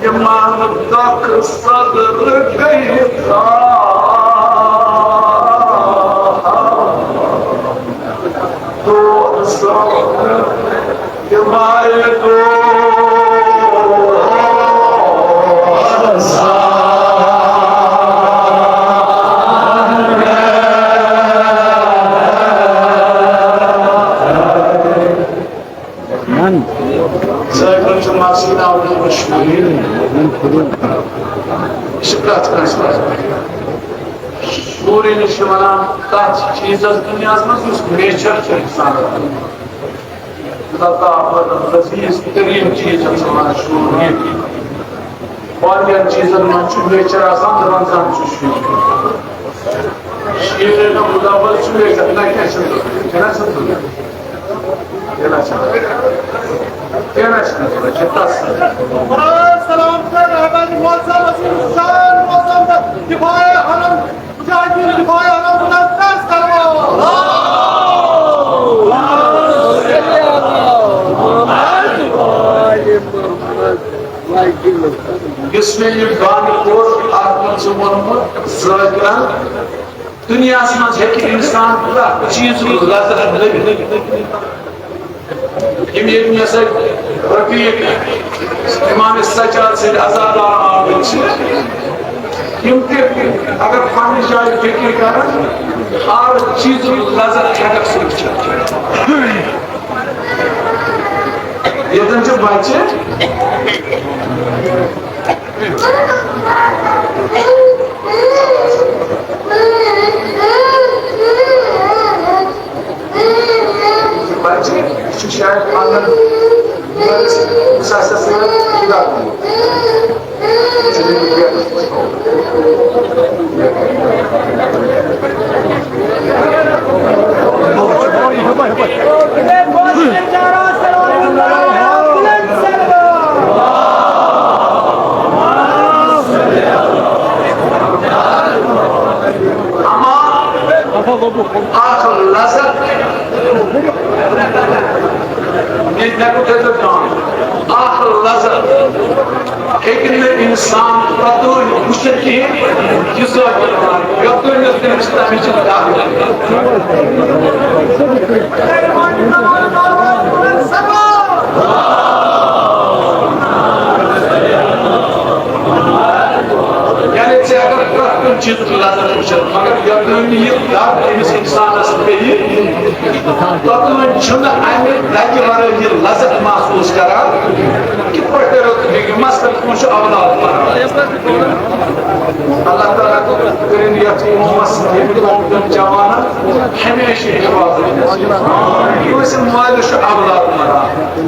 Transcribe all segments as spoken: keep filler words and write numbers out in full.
یِمن دۄکھ صدر گٔے خار۔ دود صدر یِمے دود۔ زٲوِیُن چھُ ماسی ناو نوٗر شمیٖر۔ یہِ چھُ پرٛٮ۪تھ کٲنٛسہِ پَزِ۔ شعوٗر ییٚمِس چھِ وَنان تَتھ چیٖزَس دُنیاہَس منٛز یُس نیچر چھُ اِنسانَس۔ اللہ تعالیٰ لذیذ تریٖن چیٖز چھِ وَنان شعوٗر۔ یہِ باقین چیٖزَن منٛز چھُ نیچر آسان، دَپان زَن چھُ شعوٗر۔ شیٖرِتھ مُدبر چھُ لیکھِتھ، نہ کینٛہہ چھُنہٕ ضروٗرت، کینٛہہ نہ چھُنہٕ ضروٗرت، کینٛہہ نہ چھُنہٕ ضروٗرت، کینٛہہ نہ چھُنہٕ ضروٗرت، چھُ تَس۔ خۄدایَس سلام تہٕ رحمت مولوی صٲب ٲسِن شان مولوی صٲب تہٕ دفاع حرم، مجاہدین دفاع حرم مُنعقد کرو۔ یُس مےٚ یہِ گانہٕ کوٚر، اَتھ منٛز چھُ ووٚنمُت ذٲکرَن، دُنیاہَس منٛز ہیٚکہِ اِنسان پرٛٮ۪تھ چیٖزُک لذت لٔبِتھ۔ یِم ییٚتہِ مےٚ سۭتۍ رفیق اِمام سجاد سٕنٛدۍ عزادار آمٕتۍ چھِ، یِم تہِ اگر پنٛنہِ جایہِ فِکر کَرَن، ہر چیٖزُک لذت ہٮ۪کَکھ ژٕ وٕچھِتھ۔ ییٚتٮ۪ن چھِ بَچہِ، بَچہِ، یہِ چھُ شاید پَنُن مٲلِس سَسَس سۭتۍ جُدا گوٚمُت۔ اکھ لذت۔ مےٚ، مےٚ کوٚر تۄہہِ اکھ لذت ہیٚکہِ نہٕ انسان پتہٕ وٕچھِتھ کِہیٖنۍ، یہِ ذٲتی یوٚتام نہٕ تٔمِس تَمِچ دَگ۔ یعنی ژےٚ اگر پرٛٮ۪تھ کُنہِ چیٖزُک لذت وٕچھِتھ، مگر یوٚتام نہٕ یہِ دَگ أمِس انسانس پیٚیہِ، توٚتام چھُنہٕ اَمہِ دَگہِ ورٲے یہِ لذت محسوٗس کران۔ کِتھ پٲٹھۍ کٔرِو تُہۍ یہِ؟ مثلاً، کٲنٛسہِ چھُ اولاد مران۔ اللہ تعالیٰ کٔرِن یَتھ قومس، ییٚمہِ قوم کٮ۪ن جوانن ہمیشہِ حفاظت۔ کٲنٛسہِ مٲلِس چھُ اولاد مران۔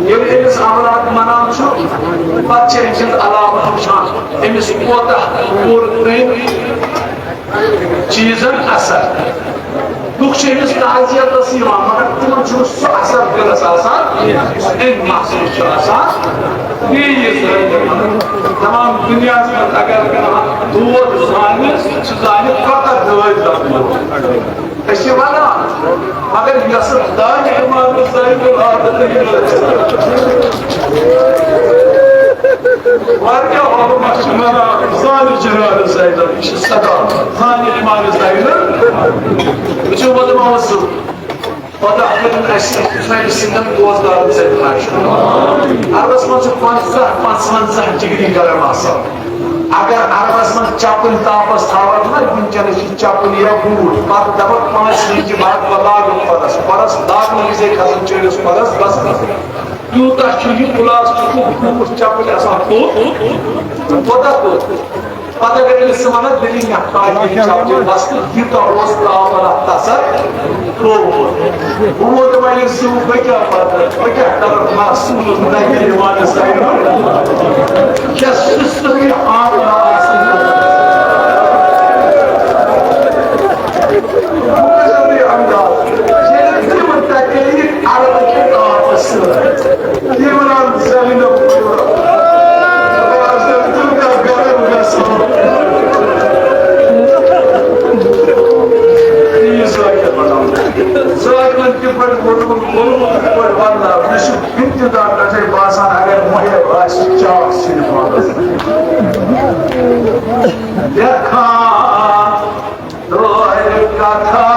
ییٚلہِ أمِس اولاد مران چھُ، پتہٕ چھِ أمۍ سٕنٛز علامت وٕچھان، أمِس کوتاہ کوٚر أمۍ چیٖزن اثر۔ لُکھ چھِ أمِس تعزیتس یِوان، مگر تِمن چھُنہٕ سُہ اثر دِلس آسان، یُس أمۍ محسوٗس چھُ آسان۔ بیٚیہِ یہِ زٲنِتھ، تمام دُنیاہس منٛز اگر کانٛہہ دود زانہِ، سُہ زانہِ فقط دٲدۍ لفظ۔ أسۍ چھِ وَنان، مگر یۄس دانہِ اِمام زینُل عابدیٖن ٲس، واریاہ علماء چھِ وَنان، زانہِ جناب زینُل، یہِ چھِ صدا، زانہِ اِمام زینُل۔ وٕچھِو، وۄنۍ دَپان اوس سُہ، پَتہٕ اگر اَسہِ سانہِ سِنٛدَن بوزدارَن سۭتۍ آسہِ۔ عربَس منٛز چھِ پنٛژاہ، پانٛژوَنٛزاہ ڈگری گرم آسان۔ اگر عربس منٛز چپٕنۍ تاپس تھاوَکھ نا، وٕنکیٚنس چھِ چپٕنۍ یا بوٗٹھ، پتہٕ دپکھ پانٛژھ مِنٹہِ بعد، وۄنۍ لاگُن فرس، فرس لاگنہٕ وِزے کھسان چٲنِس فرس، بس کھسان۔ تیوٗتاہ چھُ یہِ پلاسٹکُک بوٗٹھ چپٕنۍ آسان توٚت، کوٗتاہ توٚت۔ پتہٕ اگر أمِس ژٕ ونکھ، دٔلیٖل کیٛاہ، کاجہِ چپٕنۍ بس تہٕ یوٗتاہ اوس تاپن اتھ تسر۔ بہٕ ووتُم وۄنۍ زیوٗٹھ، بہٕ کیٛاہ پتہٕ، بہٕ کیٛاہ کرٕ محسوٗس، نہ یہِ یِوان سایڈٕ، کیٛاہ سٕژ تہٕ یہِ آب آسہِ۔ بہٕ کَرٕ یہِ انداز، ییٚلہِ تِم تَتہِ یہِ عربہٕ کہِ آبہٕ سۭتۍ۔ عمران زینب، دُنیا گرم گژھان۔ یہِ ذٲکِر بناوُن۔ ذٲکِرَن کِتھ پٲٹھۍ ووٚنمُت، ووٚنمُت کِتھ پٲٹھۍ وننہٕ؟ مےٚ چھُ ابتدا پٮ۪ٹھَے باسان، اگر محب آسہِ، چاکھ ژھٕنہِ پانَس۔ لیکھان دۄہلہِ کتھا۔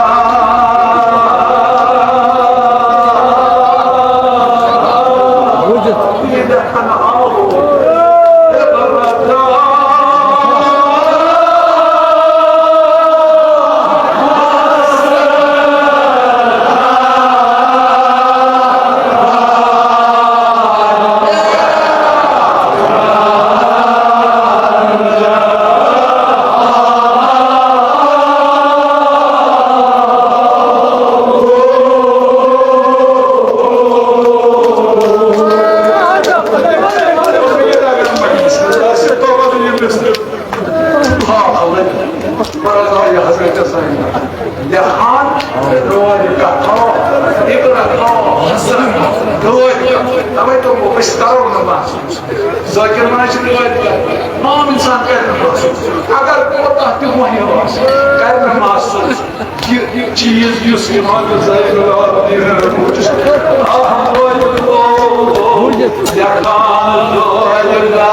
لیکھان، روزِ کتھا، عبرت، حسرت، دٲدۍ۔ توے دوٚپُکھ، أسۍ کرو نہٕ محسوٗس۔ ذٲکِر ما چھِ دٲدۍ کران؟ عام انسان کرِ نہٕ محسوٗس۔ اگر کوتاہ تہِ مۄہِم آسہِ، کرِ نہٕ محسوٗس۔ یہِ چیٖز یُس یِوان زینُل عابدیٖنَن وُچھ، اَتھ وٲتۍ لوگ لیکھان دٲدۍ۔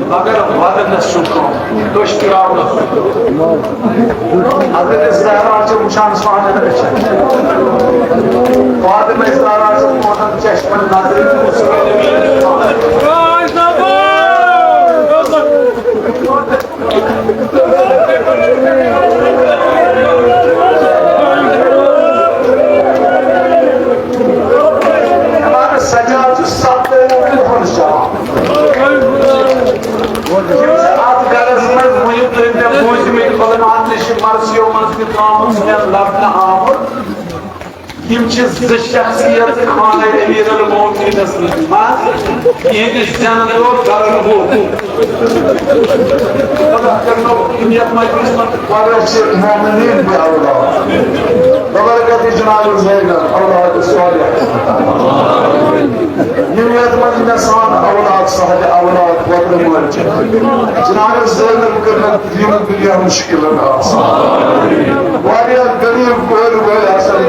مگر ودنس چھُ کم، کٔش تراونس۔ حضرت زہرا چھِ وٕچھان سانٮ۪ن أچھن۔ فاطمہ زہرا چھِ پنُن چشمن نظرِ۔ امام سجاد چھُ ستووُہ دۄہن چاوان۔ اتھ گرس منٛز ؤنِو تُہۍ مےٚ، بوٗزمٕتۍ علماہن نِش مرثیو منٛز تہِ درٛامُت، مےٚ لبنہٕ آمُت۔ یِم چھِ زٕ شخصیت خانہ امیر المومنینس منٛز، یِہنٛدِ زینہٕ دۄہ گرن ووت۔ خدا کرنو یَتھ مجلس منٛز۔ وبرکت مومنین بے اولاد، وبرکت جناب زینب اولاد صالح۔ یِم یَتھ منٛز مےٚ سان اولاد، صاحب اولاد، وۄپرٕ مٲلۍ چھِ۔ جناب زینب کٔرنَکھ دین دنیا مشکلن آسان۔ واریاہ غریب کورِ وٲلۍ آسان۔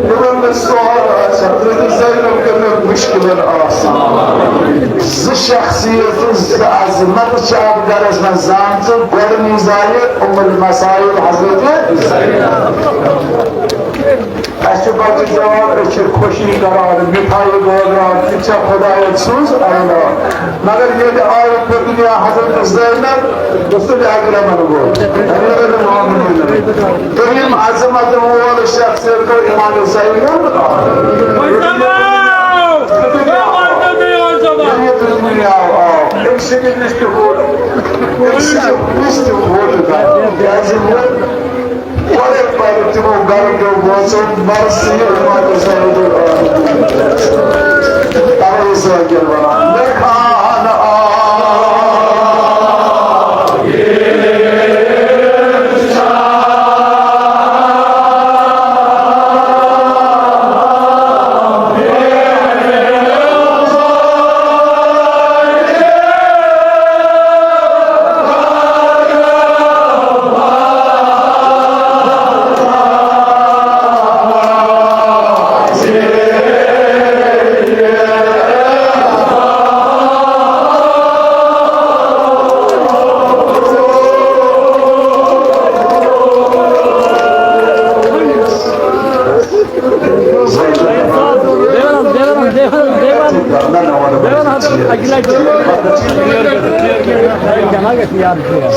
تِمن نہٕ سہارٕ آسان۔ حضرت زینب کٔرنَکھ مشکلن آسان۔ زٕ شخصیت، زٕ عظمت چھِ اَتھ گرس منٛز زامژٕ۔ گۄڈٕنِچ زایہِ ام المسائل حضرت زینب۔ اَسہِ چھِ بَچہٕ زٮ۪وان، أسۍ چھِ خوشی کَران، مِٹھایہِ بٲگراوان، تہِ چھا خۄدایَن سٕنٛز اولاد۔ مگر ییٚلہِ آیہِ پٔتنہِ حضرت زینب، رسول اکرمن گوٚو، امیر المومنین۔ دوٚیِم عظمت وول شخصیت گوٚو امام زینب۔ ییٚلہِ دُنیا آو، أمۍ سٕنٛدِ نِش تہِ کھوٚت، أمۍ سٕنٛدِ نِش تہِ کھوٚت۔ کیٛازِ ووٚن؟ پرے پرے تِمو گرٕ کیو بٲژو مرثی امام زین العابدین۔ توے ذاکر ونان، مےٚ کھان آو۔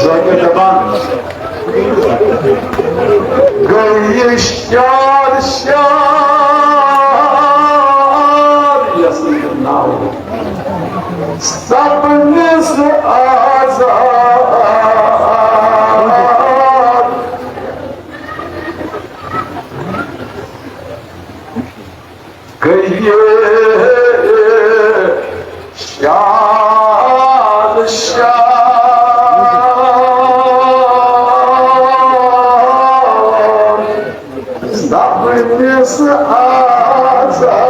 ذاکر دپان، گٔیہِ شاد شاد یس ناو سپنس آزاد۔ گٔیہِ شاد شاد سپنس آزاد۔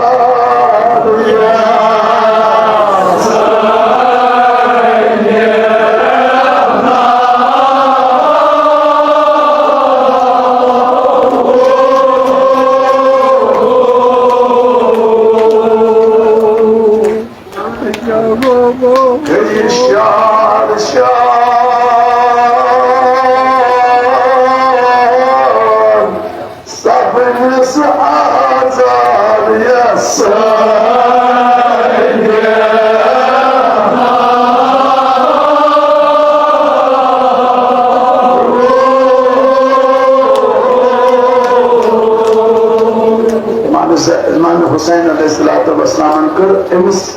گٔیہِ شاد شاد سپنس آزاد یس۔ امام ز-، امام حسین علیہ الصلوۃ والسلام کٔر أمِس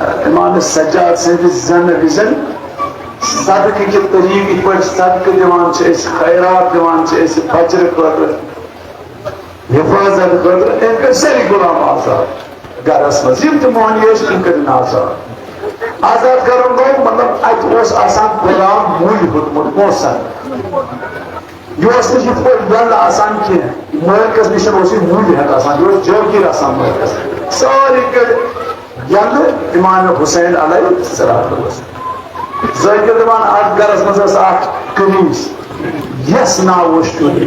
امام سجاد سٕنٛدِ زٮ۪نہٕ وِزٮ۪ن صدقہٕ کہِ طریٖقہٕ، یِتھ پٲٹھۍ صدقہٕ دِوان چھِ أسۍ، خیرات دِوان چھِ أسۍ بچرٕ خٲطرٕ، حفاظت خٲطرٕ، أمۍ کٔرۍ سٲری غلام آزاد۔ گرس منٛز یِم تہِ مۄہنی ٲسۍ، تِم کٔرِن آزاد۔ آزاد کرُن گوٚو، مطلب، اتہِ اوس آسان غلام مٔلۍ ہیوٚتمُت پونٛسن۔ یہِ اوس نہٕ یِتھ پٲٹھۍ یَلہٕ آسان کینٛہہ، مٲلکَس نِش اوس یہِ مٔلۍ ہٮ۪تھ آسان، یہِ اوس جٲگیٖر آسان مٲلکَس۔ سٲری کٔرۍ یَلہٕ امام حسین علیہ السلام۔ ذٲکِر دَپان، اَتھ گَرَس منٛز ٲس اَکھ کٔمیٖز، یَس ناو اوس ٹوٗرۍ۔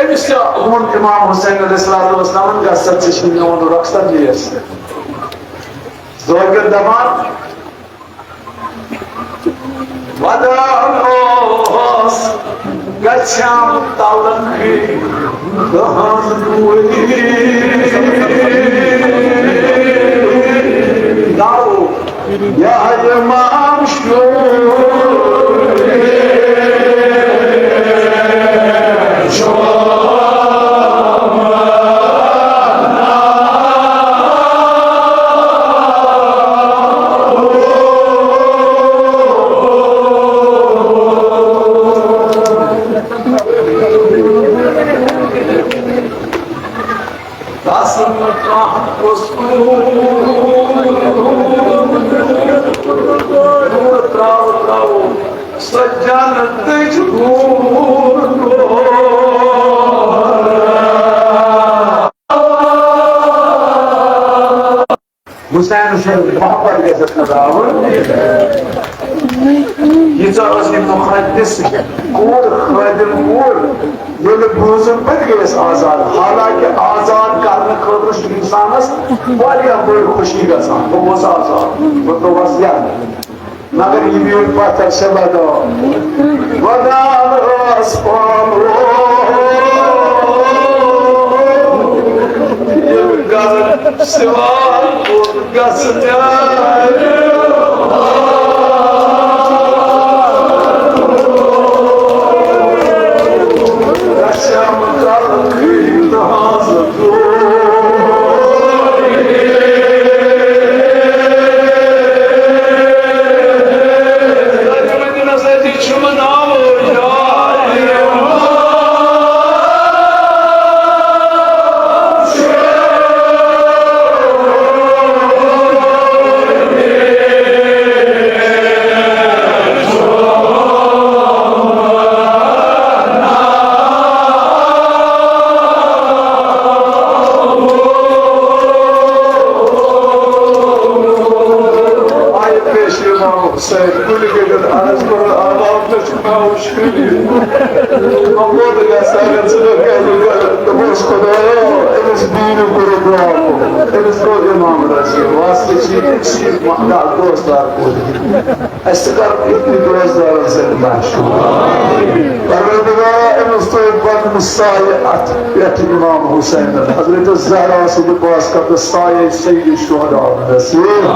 أمِس تہِ ووٚن اِمام حُسین علیہ الصلوۃ والسلامن، "گژھ سا، ژےٚ چھُے میون رۄخصت، یہِ یَس۔" ذٲکِر دَپان، ودان اوس گژھان تلخی تہنٛز دوٗری۔ ناو یا امام شور۔ دَسَن کانٛہہ قصوٗر۔ ترٛاو، ترٛاو، سۄ جنتٕچ حوٗر۔ حسین سٕنٛز محبت گژھِ نہٕ راوُن۔ ییٖژاہ ٲس یہِ مُقدس کوٗر، خٲدِم کوٗر، ییٚلہِ بوٗزُن پَتہٕ گٔیَس آزاد۔ حالانکہ آزاد کرنہٕ خٲطرٕ چھُ اِنسانَس واریاہ بٔڑ خوشی گژھان، بہٕ گوٚوُس آزاد، بہٕ ترٛووُس یَلہٕ۔ مگر یہِ میون پتھر چھےٚ بدان۔ ودان ٲس پانہٕ۔ ییٚمہِ غزل سِوار کوٚت گژھٕ میٛانہِ۔ رَچھم تلخی تہنٛز۔ آیہِ پیش امام حسین، کُلہِ گٔنٛڈِتھ عرض کوٚر، آباد مےٚ چھُ ناو شریٖف۔ محمود گژھِ اگر ژٕ مےٚ گرِ گرٕ، دوٚپمَس، خۄدایا، أمِس بیٖنہِ کوٚرُکھ دُعا کوٚرمُت، أمِس گوٚو امام رضی، واسطہٕ چھِ یہِ شیٖخ محمد دوستار کوٚر۔ اَسہِ کَر یِتھُے روزدارَن سۭتۍ محشر۔ پروردگارا، أمِس تھٲوِتھ پنُن سایہِ اَتھ پٮ۪ٹھ امام حسینَن، حضرت زہرا سٕنٛدِ پاس قدمَس سایہِ سید شہدا نصیب۔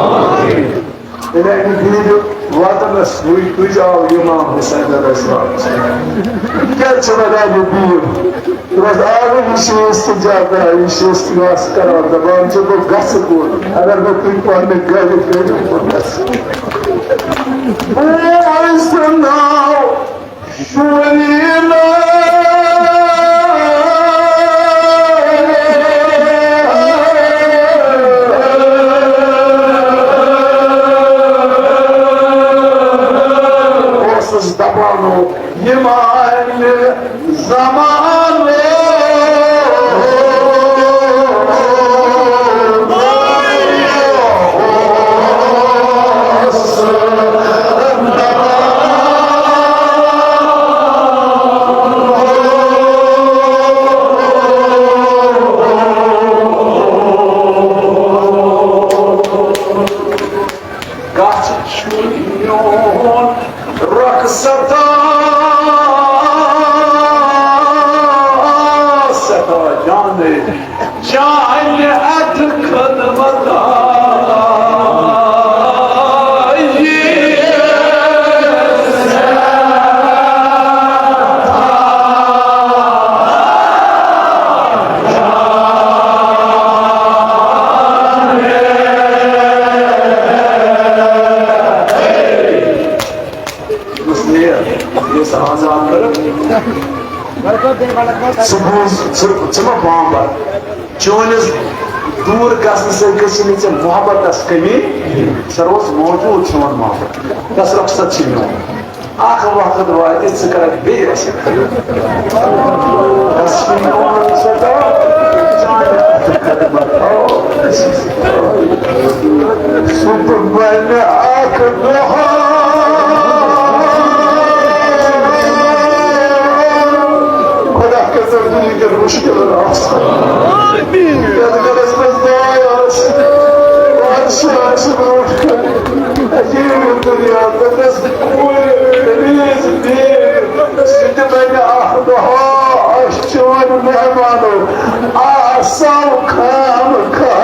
ییٚلہِ اَمہِ دیٖدِ وطنَس وُچھ، تُج آو امام حسین علیہ السلام۔ یہِ کیٛازِ چھِ وَنان یہِ دیٖد؟ دوٚپمَس، آ، یہِ چھِ أسۍ تہِ جاگران، یہِ چھِ أسۍ تہِ آس کران، دَپان چھِ، بہٕ گژھٕ کوٚت؟ اگر نہٕ تُہۍ پننہِ گرِ کٔرِو، بہٕ گژھٕ۔ بوے سُنٛد ناو شُریٖن۔ اوسُس دَپان، یِمن زمانہٕ گژھ چھُ میون رۄخصتا سٮ۪ٹھاہ جانٕے، چانہِ اَتھٕ خدمت آیہِ۔ یُس نیر، یُس آزاد کٔرٕکھ۔ ژٕ بوز، ژٕ، ژٕ ما بامبر؟ چٲنِس دوٗر گژھنہٕ سۭتۍ گٔژھِ نہٕ ژےٚ محبتس کمی۔ سۄ روز موجود چون محبت۔ تس رۄخصت چھِ میون۔ اکھ وقت واتہِ، ژٕ کرکھ بیٚیہِ اَسہِ خدمت۔ بس چھِ میون سدا۔ سُہ تہِ بنہِ اکھ دۄہ۔ خۄدا کٔرِتھ دُنیہٕکٮ۪ن مُشکِلن آسان۔ یَتھ گرس منٛز داے آسہِ، بادشاہ آسہِ برٛونٛٹھ کنہِ۔ عجیٖب دُنیا، تٔمِس کورِ، تٔمِس بیٚیہِ، سُہ تہِ بنہِ اکھ دۄہ۔ چون مہمانو، آسو خام خام۔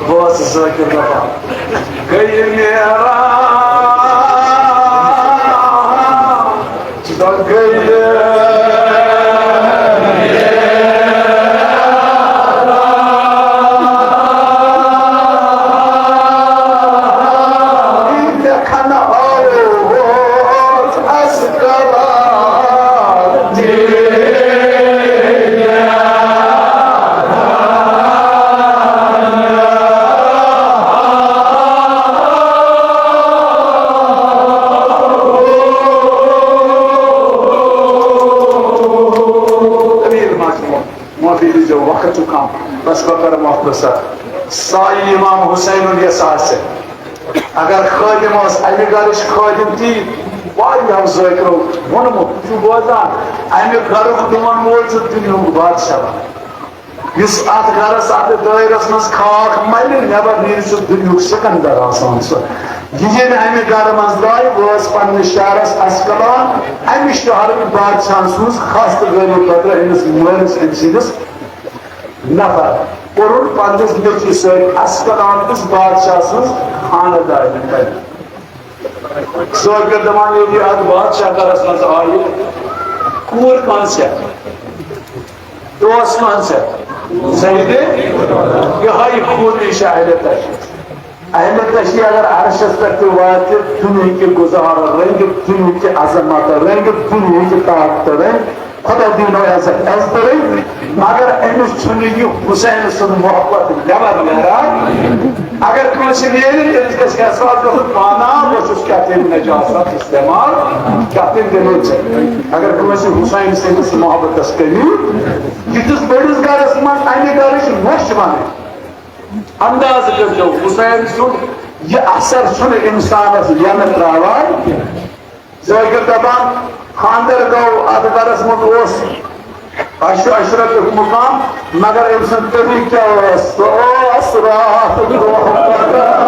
بہٕ اوسُس ذٲکِر دَپان، گٔیہِ نیران، سۄ گٔیہِ نیران۔ مےٚ کھنہٕ آوُس اَسہِ امیر مجموعہ، معافی دیجیے، وقت چھُ کم، بس بہٕ کرٕ مختصر۔ سایہِ امام حسین یَس آسہِ، اگر خٲدِم ٲس، اَمہِ گرٕچ خٲدِم تی، واریاہو ذٲکرو ووٚنمُت، تُہۍ چھِو بوزان، اَمہِ گرُک دِوَن وول چھُ دُنیاہُک بادشاہ۔ یُس اَتھ گرَس، اَتھ دٲیرَس منٛز خاک مَلہِ، نٮ۪بر نیرِ سُہ دُنیاہُک سکندر آسان سُہ۔ یہِ ییٚلہِ اَمہِ گرٕ منٛز درٛاے، وٲژ پننِس شہرَس اسکلان، اَمہِ شہرٕکۍ بادشاہَن سوٗز خاص تہٕ غریب بدرٕ أمِس مٲلِس أمۍ سٕنٛدِس نفر، کوٚرُن پننِس نیٚچوِس سۭتۍ اسکلان کِس بادشاہ سٕنٛز خانہٕ دارِ۔ ذٲکِر دَپان، ییٚلہِ یہِ اَتھ بادشاہ گرس منٛز آیہِ، کوٗر کَن چھےٚ؟ دوس کَن چھےٚ؟ زید، یِہوٚے خوٗنی چھےٚ اہلِ تشیٖح۔ اہلِ تشیٖح اگر عرشس پٮ۪ٹھ تہِ واتہِ، دُنیہٕکہِ گُزارٕ رٔنگۍ، دُنیہٕکہِ عظمت رٔنگۍ، دُنیہٕکہِ طاقتہٕ رٔنگۍ، خۄدا دِیِنو عزت عزت رٔنگۍ، مگر أمِس چھُنہٕ یہِ حسین سُنٛد محبت نٮ۪بر نیران۔ اگر کٲنٛسہِ نیرِ، تٔمِس گژھِ احساس گژھُن، پانا بہٕ چھُس کیٛاہ تٔمۍ نجاست استعمال، کیٛاہ تٔمۍ دِنو ژےٚ۔ اگر کٲنٛسہِ حسین سٕنٛدِس محبتس کٔمی، یِتھِس بٔڑِس گرس منٛز اَمہِ گرٕچ نۄش وَنٕنۍ۔ اندازٕ کٔرۍزیو، حسین سُنٛد یہِ اثر چھُنہٕ اِنسانس ینہٕ ترٛاوان کینٛہہ۔ ذٲکِر دَپان، خانٛدر گوٚو، اَتھ گرس منٛز اوس عش-، عشرتُک مُقام، مگر أمۍ سُنٛد طریٖقہٕ کیٛاہ اوس؟ سُہ اوس راتھ برٛونٛہہ پَکان۔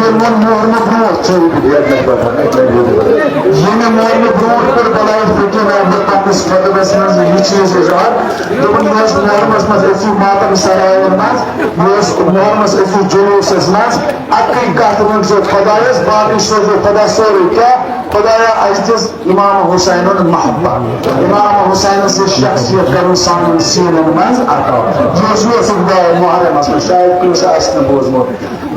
ووٚن مۄہرنہٕ برونٛٹھ، ژوٗرِ پٮ۪ٹھ، ییٚمہِ مۄہرنہٕ برونٛٹھ کٔر بلایہِ فقیٖر احمد پننِس خطبس منٛز یہِ چیٖز اظہار، دوٚپُن، مےٚ ٲس مۄہرمس منٛز أژِو ماتم سرایَن منٛز، مےٚ اوس مۄہرمس أژِو جلوٗسس منٛز، اَکٕے کتھ ؤنۍزیو خۄدایس، باقٕے سوزیو خۄدا سورُے کینٛہہ، خۄدایا، اَسہِ دِژ امام حسینُن محبت۔ امام حسینس یہِ شخصیت کرُن سانٮ۪ن سیٖنن منٛز عطا۔ یہِ اوس یوسف بابا محرمس منٛز، شاید کٲنٛسہِ آسہِ نہٕ بوٗزمُت۔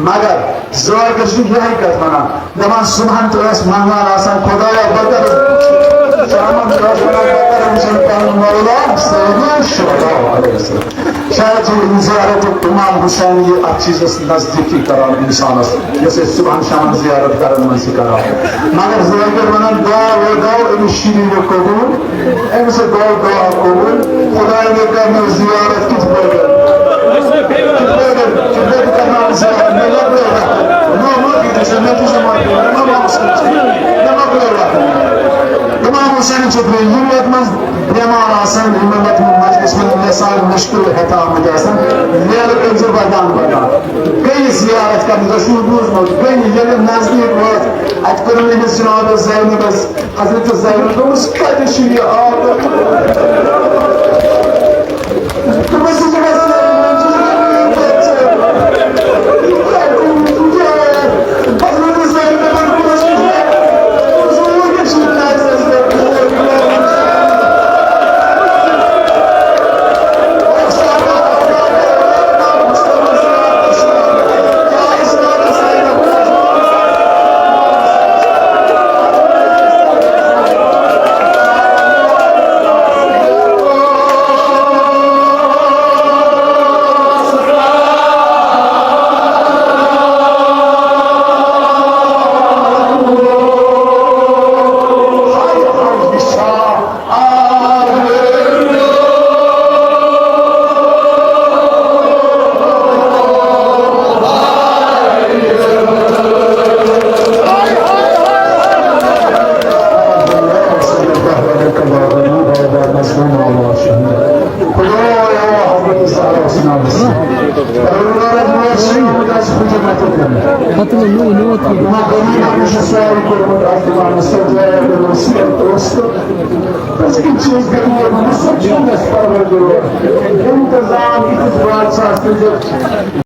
مگر زٲگۍ چھِ یِہے کتھ ونان، دپان، صبحن تہِ ٲس منگان آسان، خۄدایا، بہٕ کرٕ، شامن تہِ ٲس ونان، بہٕ کرٕ وٕچھُن پنُن مولا سیدِ شہدا علیہ السلام۔ شاید چھِ یہِ زیارت امام حسین یہِ اتھ چیٖزس نزدیٖکی کران انسانس، یۄس أسۍ صبحن شامن زیارت کرن منٛز چھِ کران۔ مگر زٲگۍ ونان، دعا وے دعا أمِس شیٖرِنہِ قبوٗل، أمِس ہے گوٚو دعا قبوٗل۔ خۄداے مےٚ کرنٲو زیارت کِتھ پٲٹھۍ؟ کِتھ پٲٹھۍ؟ کِتھ پٲٹھۍ کرناو زیارت؟ مےٚ لۄکٹُے وقت۔ نو، نو، یہِ تہِ چھےٚ، مےٚ تہِ چھےٚ مۄکلے، مےٚ ما اوس، مےٚ مۄکلے وقت۔ امام حسین چھُ بیٚیہِ یِم یَتھ منٛز بیمار آسان، یِمن یَتھ منٛز مجلس منٛز یِم یَژھان مُشکِل ہٮ۪تھ آمٕتۍ آسان، نیرٕ کٔرۍ زِ وَدان وَدان۔ گٔیہِ زیارت کرنہِ، تۄہہِ چھُو بوٗزمُت، گٔیہِ ییٚلہِ نزدیٖک وٲژ، اَتہِ کوٚرُن أمِس جناب زینبس، حضرت زینب دوٚپمَس، کَتہِ چھُ یہِ آب؟ دوٚپمَس، یہِ چھُ گژھان، حضرت زینب دوٚپمَس، پتہٕ نہٕ نوٚو نوٚو تھوٚو۔ انتظام یِتھِس بادشاہس تہِ